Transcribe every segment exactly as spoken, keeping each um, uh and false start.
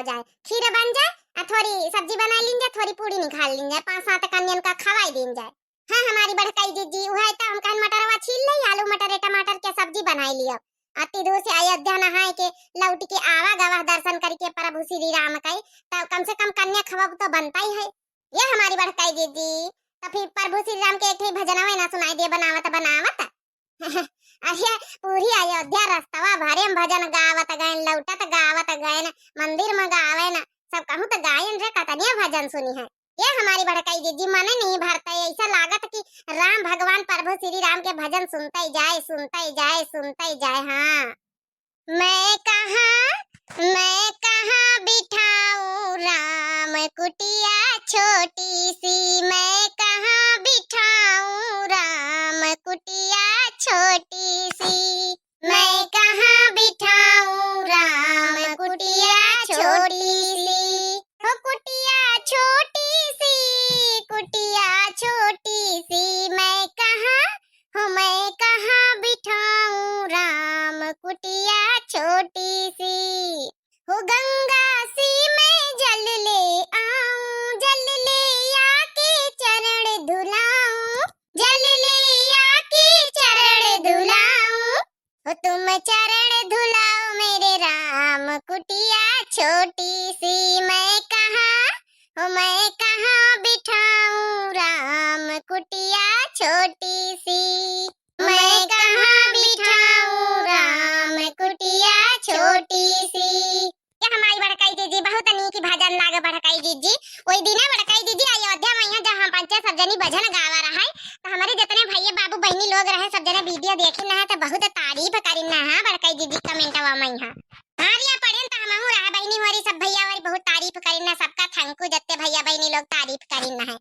जाए, खीर बन जाए, आ थोड़ी सब्जी बनाइ लीन जाए, थोड़ी पूड़ी निकाल लीन जाए, पाँच सात कन्यन का खवाई दीन जाए। हाँ, हमारी बड़काई जिज्जी, उहै त हम कहन मटरवा छील लई, आलू मटर टमाटर के सब्जी बनाइ लियो। अति दूर से अयोध्या नहाए के लौट के आवा गवा दर्शन करिके प्रभु श्री राम कइ, त कम से कम कन्या खवाब तो बनता ही है। ये हमारी बड़काई जिज्जी, त फिर प्रभु श्री राम के एक ठे भजनवा ना सुनाई दिए, बनावत बनावत। अरे, पूरी अयोध्या रस्तवा भरे में भजन गावत गएन, लौटत गावत गएन, मंदिर में गावेन, सब कहूँ त गायन रे, कतनिया भजन सुनी है। ये हमारी बड़काई जिज्जी, मने नहीं भरता है, ऐसा लागत कि राम भगवान प्रभु श्री राम के भजन सुनते जाए, सुनते जाए, सुनते जाए। हाँ। मैं कहाँ, मैं कहाँ बिठाऊं राम कुटिया छोटी सी, मैं कहाँ बिठाऊं राम कुटिया छोटी सी, मैं कहाँ बिठाऊं राम कुटिया छोटी सी। हो कुटिया छोटी सी, कुटिया छोटी सी, मैं कहाँ, हो मैं कहाँ बिठाऊं राम कुटिया छोटी सी। हो गंगा सी मैं जल ले आऊं, जल ले आके चरण धुलाऊं, जल ले आके चरण धुलाऊं। हो तुम चरण धुलाओ मेरे राम कुटिया छोटी सी, मैं कहाँ, हो मैं कहाँ बिठाऊं राम कुटिया छोटी सी, मैं कहाँ बिठाऊं राम कुटिया छोटी सी। ये हमारी बड़काई जिज्जी, बहुत नीक भजन लागे बड़काई जिज्जी। ओई दिने बड़काई जिज्जी अयोध्या में यहाँ जहाँ पंचे सब जनी भजन गावा रहा है, त हमरे जितने भैया बाबू बहिनी लोग रहे, सब जने video देखिन ना है, त बहुत तारीफ करिन ना है बड़काई जिज्जी कमेंटवा में यहाँ। हाँ रिया पढ़ेन त हमहू रहे बहिनी होरी सब भैया होरी बहुत तारीफ करिन ना, सबका thank you जत्ते भैया बहिनी लोग तारीफ करिन ना है।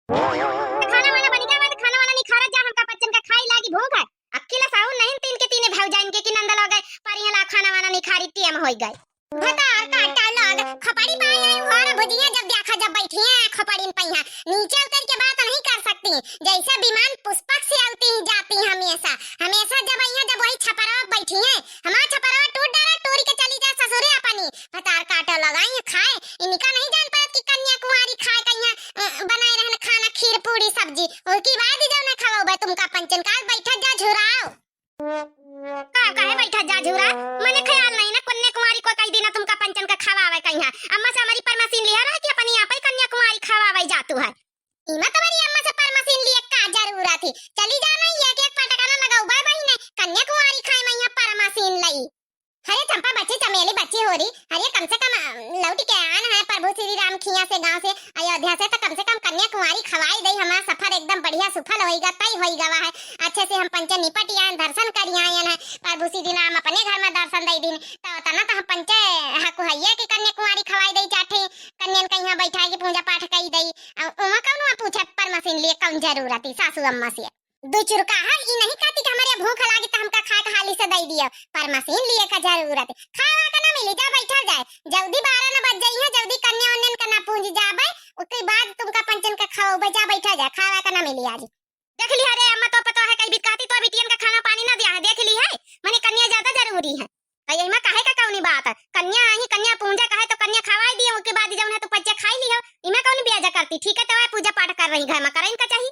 खाना वाना बनी का, मैं तो खाना वाना नहीं खा रहा, जा हमका पंचन का खाई लागी भूख है। अकेला साहू नहीं तीन के तीने भाव जान के कि नंद लोग पर यहाँ ला खाना वाना नहीं खा रही, टीएम होई गए। भतार काटा लोग, खपड़ी पाए आई हुआ ना भुजिया, जब देखा जब बैठी हैं खपड़िन पहिया, नीचे उतर के बात नहीं कर सकती, जैसे विमान पुष्पक से आती जाती हमेशा, हमेशा जब आई हैं जब वही छपरा बैठी हैं, हमारा छपरा टूट डाला, टूरी के चली जा ससुरे अपनी। भतार काटा लगाई खाए, इनका नहीं जान पात कि कन्या कुंवारी खाए कहिया, अ, बनाए रहन खाना, खीर, पूड़ी, सब्जी। उनकी बाद ही जौन खवाओ बे तुमका पंचन का, बैठा जा झुराओ। का कहे बैठा जा झुरा? मने ख्याल नहीं ना, कन्या कुंवारी को कई दिन तुमका पंचन का खवावे कहिया। अम्मा से हमारी परमसीन लिया रहा कि अपनी आप ही कन्या कुंवारी खवावे जातू है। इमा तुम्हारी अम्मा से परमसीन लिए का जरूरत थी? चली जाना, ये एक एक पटकाना लगाओ, बाय बाय ने, कन्या कुंवारी खाए में यहाँ परमसीन लई। अरे चंपा बच्ची, चमेली बच्ची होरी, अरे कम से कम, अ, लौट के आन है प्रभु श्री राम खिया से, गाँव से, अयोध्या से, त कम से कम कन्या कुंवारी खवाई दई, हमार सफर एकदम बढ़िया सुफल होइगा, तय होई गवा है, अच्छे से हम पंचे निपट आयन, दर्शन करी आयन है, प्रभु श्री राम अपने घर में दर्शन दई दिन, त उतना त हम पंचे हकु हइये कि कन्या कुंवारी खवाई दई, चार ठे कन्यन कहिया बैठाई के पूजा पाठ कई दई, अ, उमा कौन उमा पूछे परमसीन लिए कौन जरूरत है सासू अम्मा से? दू चुरका है, ई नहीं कहती कि हमरे भूख लागी त हमका खाए के हाली से दई दियो। परमसीन लिए का जरूरत है। खावा का ना मिली, जा बैठल जाए। जल्दी बारह न बज जाई है, जल्दी कन्या वन्यन का ना पूंज जाबे। ओके बाद तुमका पंचन का खवाबे, जा बैठल जाए। खावा का ना मिली आज। देख ली है रे अम्मा, तो पता है कई बीत कहती तो बिटियन का खाना पानी ना दिया है, देख ली है। मने कन्या ज्यादा जरूरी है। तो यही में कहे का कौनी बात है? कन्या आई, कन्या पूंजा कहे तो कन्या खवाई दिए, ओके बाद जौन है तो पंचे खाई लियो। इमा कौन ब्याजा करती? ठीक है, तो वह पूजा पाठ कर रही घर में, करे इनका चाहिए।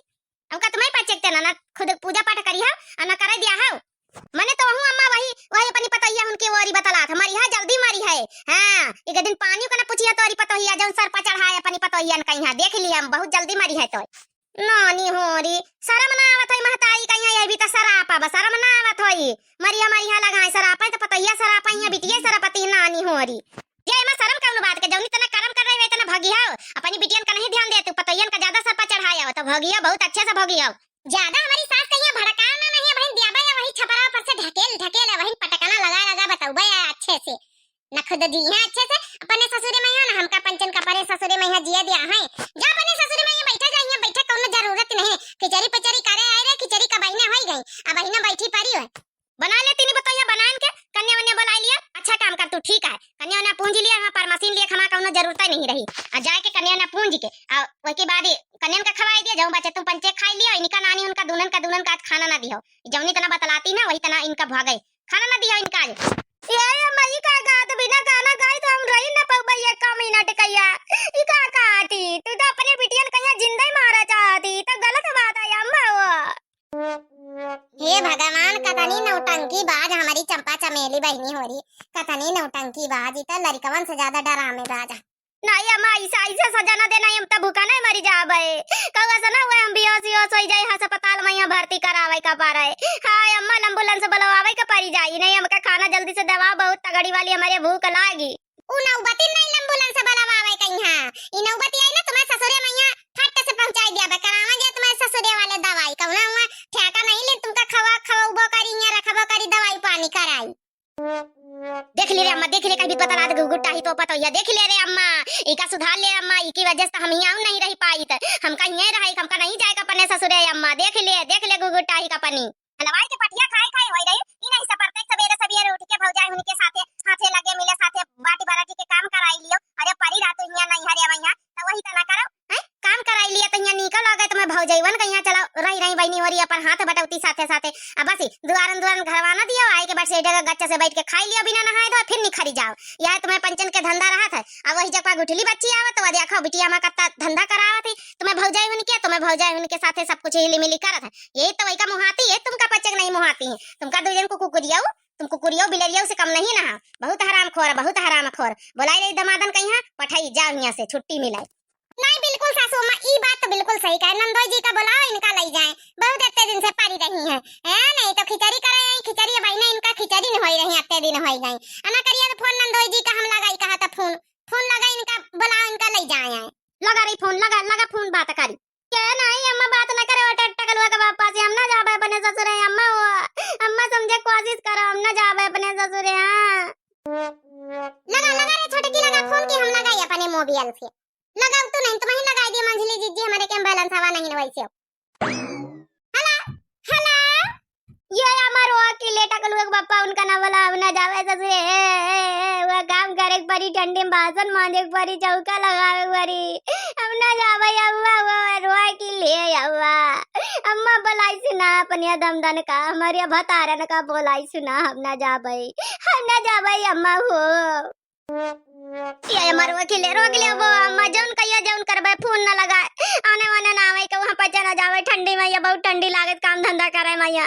हमका तुम्हें पाछे के ना, ना खुद पूजा पाठ करी हो, और ना करे दिया हो। मने तो हूँ अम्मा वही, वही अपनी पतोहिया उनके ओरी बतलात, मरी है, जल्दी मरी है। हाँ, एक दिन पानी का ना पूछिया तोरी पतोहिया, जौन सर पर चढ़ाए अपनी पतोहिया न कहीं, हाँ, देख ली हम, बहुत जल्दी मरी है तो। नानी होरी, शर्म ना आवत होई महतारी कहीं, ये भी तो सरापा बा, शर्म ना आवत होई। मरिया मरिया लगाए सरापा, तो पतोहिया सरापा, यहाँ बिटिया सरापती नानी होरी। ये एमा शर्म कौन बात के? जौनी तना करम कर रही, वही तना भगी हो। अपनी बिटियन का नहीं ध्यान देतू, पतोहियन का ज्यादा सर पर चढ़ाया हो, तो भगी हो, बहुत अच्छे से भगी हो। ज्यादा हमारी सास कहिया भड़काना नहीं है, बहन दिया बा या वही छपरा पर से ढकेल, ढकेल है, वही पटकना लगा, लगा बताऊ बा या अच्छे से। न खुद दी है अच्छे से, अपने ससुरे में है, ना हमका पंचन का परे ससुरे में है, जिया दिया है। जा अपने ससुरे में है, बैठा जा, यहाँ बैठा, कौनो जरूरत नहीं। खिचड़ी पिचड़ी करे आए रे, खिचड़ी का बहिना होई गई, अब बहिना बैठी परी हो। बना ले तीनी बतैया बनान के, कन्या वन्या बुलाई लिया, अच्छा काम कर तू, ठीक है। कन्या वन्या पूंज लिया, हाँ, परमसीन लिए खमा कौनो जरूरत ही नहीं रही। आ जाए के कन्या वन्या पूंज के, आ ओके बाद ही कन्या का खवाई दिया, जाऊँ बचे तुम पंचे खाई लिया, इनका नानी उनका दूनन का दूनन का आज खाना ना दियो। जौनी तना बतलाती ना, वही तना इनका भागे, खाना ना दियो इनका आज। ये मई का गात बिना गाना गाई तो हम रही ना पाऊ भैया, अरे चंपा चमेली बहिनी होरी, कतनी नौटंकी बाज, ई त लरिकवन से ज्यादा डरामेबाज। नाहीं अम्मा, ऐसा, ऐसे सजा न दे, नाहीं हम त भूखा नहीं मरी जाबे। कहू ऐसा न हुए हम बेहोश, बेहोश होइ जाई, अस्पताल मा यहाँ भर्ती करावे का परे। हाय अम्मा, एम्बुलेंस बुलवावे का परी जाई, नहीं हमका खाना जल्दी से देवा, बहुत तगड़ी वाली हमरे भूख लागी। उ नौबती नहीं एम्बुलेंस बुलवावे कहीं, हाँ। ई नौबती आई ना, तुम्हारे ससुरे मा यहाँ फट से पहुँचाई दिया बे, करावा गया तुम्हारे ससुरे वाले दवाई। कौना हुआ ठेका नहीं ले, तुमका खवा, खवबो करी, यहाँ रखबो करी, दवाई पानी कराई। देख ले रे अम्मा, देख ले, कहीं भी बतला दे गुगुटाही तो पता होइया। देख ले रे अम्मा, इका सुधार ले अम्मा, इकी वजह से हम यहाँ नहीं रह पाई, त हमका यहीं रहे, हमका नहीं जाए का अपने ससुरे अम्मा। देख ले, देख ले गुगुटाही का पनी। हलवाई के पटिया खाई खाई होई रही, ई नहीं सब प्रत्येक सबेरे सबेरे उठ के भौजाई हुन के साथे, हाथे लगे मिले साथे बाटी बराटी के काम कराई लियो। अरे परी रात यहाँ नहीं हरे वैया, त वही तना करो, हैं? काम कराई लिया त यहाँ निकल आ गए, तुम्हें भौजाई वन गई, चलो रही रही बहनी हो रही अपन हाथ बटौती साथे साथे। अब बस ई दुआरन दुआरन घरवाना दियो, आई के बस एडे गच्चा से बैठ के खाई लियो बिना नहाए धोए, फिर निखरी जाओ। यह तुम्हें पंचन के धंधा रहत है। अब वही जब गुठली बच्ची आवत, तो देखो बिटिया मा कत्ता धंधा करावत है। तुम्हें भौजाई हुन के, तुम्हें भौजाई हुन के साथे सब कुछ हिली मिली करत है। यही तो वही का मुहाती है, तुमका पचक नहीं मुहाती है। तुमका दो जन को कुकुरियाऊ, तुम कुकुरियाऊ बिलरियाऊ से कम नहीं ना हो। बहुत हरामखोर, बहुत हरामखोर। बोलाई रही दमादन कहीं, पठाई जाओ यहाँ से, छुट्टी मिलाई। नहीं, बिल्कुल सासू अम्मा, ई बात तो बिल्कुल सही कहे। नंदोई जी का बुलाओ, इनका लई जाए, बहुत इतने दिन से परी रही हैं। हैं, नहीं तो खिचड़ी करे आई, खिचड़ी अब आई ना, इनका खिचड़ी न होई रही, इतने दिन होई गई। अना करिया तो फोन नंदोई जी का हम लगाई, कहा था फोन, फोन लगाई इनका, बुलाओ इनका लई जाए। लगा रही फोन, लगा, लगा फोन, बात करी। के नहीं अम्मा, बात न करे, वो टट्टा कलुआ के पापा से, हम ना जाबे अपने ससुरे अम्मा, वो अम्मा समझे कोशिश करो, हम ना जाबे अपने ससुरे। हाँ, लगा, लगा रे छोटकी, लगा फोन की, हम लगाई अपने मोबाइल से। लगाओ तू नहीं, तुम्हें लगाई दिए मंझली जीजी, हमारे के बैलेंस हवा नहीं न वैसे। हेलो, हेलो। ये हमार वकील है, टकलुआ के पप्पा, उनका ना बोला, हम ना जावे ससुरे। हे, हे, हे, वो काम करे के परी, ठंडी में बासन मांजे के परी, चौका लगावे के परी। हम ना जावे, अव्वा, वो रोए के लिए, अव्वा। अम्मा बोलाई सुना अपने दमदन का, हमारे भतारन का बोलाई सुना, हम ना जावे, हम ना जावे, अम्मा हो। ये हमार वकील है, रोक ले वो अम्मा, जौन कहियो, जौन करबे, फोन न लगाए, आने वाने ना आवे, के वहाँ पचा न जावे, ठंडी में ये बहुत ठंडी लागत, काम धंधा करे मैया।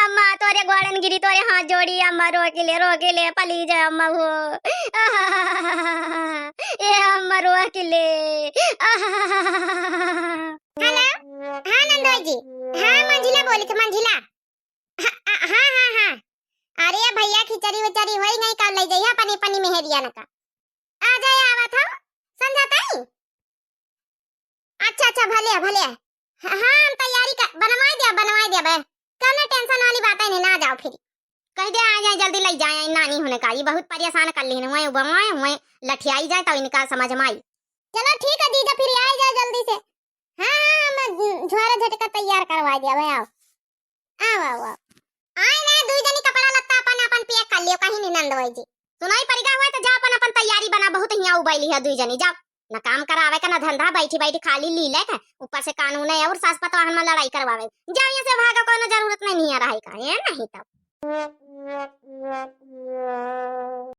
अम्मा, तोरे ग्वाड़न गिरी, तोरे हाथ जोड़ी, अम्मा, रोक ले, रोक ले, please है अम्मा हो। ये अम्मा, रोक ले। हेलो, हाँ नंदोई जी, हाँ मंझिला बोली थे, मंझिला। हाँ, आ, हाँ, हाँ, हाँ। अरे भैया, खिचड़ी उचड़ी होई नहीं, कल ले जाइए अपनी, अपनी मेहरियन का। आ जाए, आवत हो, संझा ताई। अच्छा, अच्छा, भले, भले। हाँ, हाँ, हम तैयारी कर, बनवाए दे, बनवाए दे बे। कौनो tension वाली बात नहीं, ना जाओ फिर। कह दे, आ जाए, जल्दी ले जाए, नानी होने का, ये बहुत परेशान कर ली, वहीं उबवाए, वहीं लठियाई जाए, तो इनका समझ में आई। चलो ठीक है जीजा, फिर आ जाए जल्दी से। हाँ, हाँ, हम झोरा झटका तैयार करवा दिया, भाई, आओ। आओ, आओ, आओ। आए ना, दुई जनी कपड़ा लत्ता अपन, अपन pack कर लियो, कहीं नहीं नंद होई जी। सुनाई पड़ गया हुआ तो जा अपन, अपन तैयारी बना, बहुत हियाँ उबैली है दुई जनी, जाओ। न काम करावे का, न धंधा, बैठी बैठी खाली लीले का, ऊपर से कानून है और सास पतवाहन में लड़ाई करवावे। जाओ यहाँ से भागो, कोनो जरूरत नहीं, नहीं रहे का, ये नहीं तब।